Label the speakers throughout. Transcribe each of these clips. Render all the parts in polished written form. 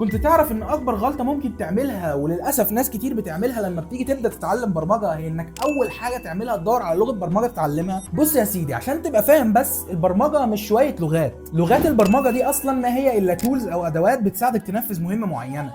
Speaker 1: كنت تعرف ان اكبر غلطه ممكن تعملها، وللاسف ناس كتير بتعملها لما بتيجي تبدا تتعلم برمجه، هي انك اول حاجة تعملها تدور على لغة برمجة تتعلمها؟ بص يا سيدي، عشان تبقى فاهم بس، البرمجة مش شوية لغات. لغات البرمجة دي اصلا ما هي الا tools او ادوات بتساعدك تنفذ مهمة معينه.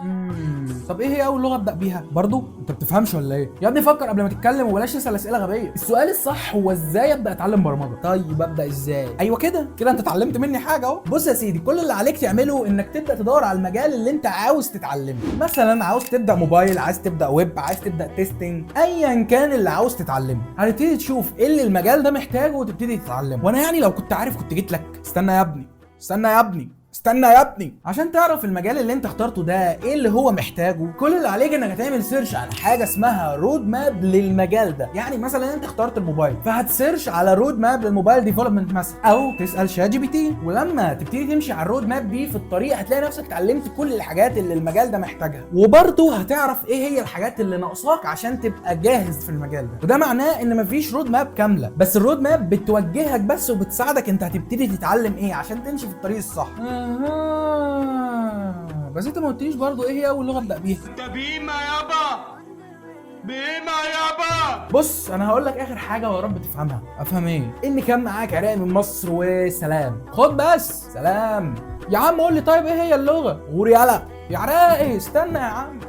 Speaker 1: طب ايه هي اول لغة ابدا بيها؟ برضو انت بتفهمش ولا ايه يا ابني؟ فكر قبل ما تتكلم وبلاش تسال اسئلة غبيه. السؤال الصح هو ازاي ابدا اتعلم برمجه. طيب ابدا ازاي؟ ايوه كده كده انت اتعلمت مني حاجة اهو. بص يا سيدي، كل اللي عليك تعمله انك تبدا تدور على المجال اللي انت عاوز تتعلمه. مثلا عاوز تبدا موبايل، عايز تبدا ويب، عايز تبدا testing، ايا كان اللي عاوز تتعلمه هتبتدي تشوف ايه اللي المجال ده محتاجه وتبتدي تتعلمه. وانا يعني لو كنت عارف كنت جيت لك. استنى يا ابني، استنى يا ابني، استنى يا ابني. عشان تعرف المجال اللي انت اخترته ده ايه اللي هو محتاجه، كل اللي عليك انك هتعمل search على حاجة اسمها road map للمجال ده. يعني مثلا انت اخترت الموبايل، فهت search على road map لل mobile development مثلا، او تسال ChatGPT. ولما تبتدي تمشي على ال road map دي في الطريق هتلاقي نفسك اتعلمت كل الحاجات اللي المجال ده محتاجها، وبرضه هتعرف ايه هي الحاجات اللي ناقصاك عشان تبقى جاهز في المجال ده. وده معناه ان مفيش road map كامله، بس ال road map بتوجهك بس وبتساعدك انت هتبتدي تتعلم ايه عشان تمشي في الطريق الصح. بس انت ما قلتليش برضه ايه هي اول لغة ابدا بيها؟
Speaker 2: انت بيما يابا، بيما يابا.
Speaker 1: بص، انا هقول لك اخر حاجة ويا رب تفهمها. افهم ايه؟ ان كان معاك عراقي من مصر، وسلام. خد بس سلام يا عم. قول لي طيب ايه هي اللغه؟ غور يلا يا عراقي. استنى يا عم.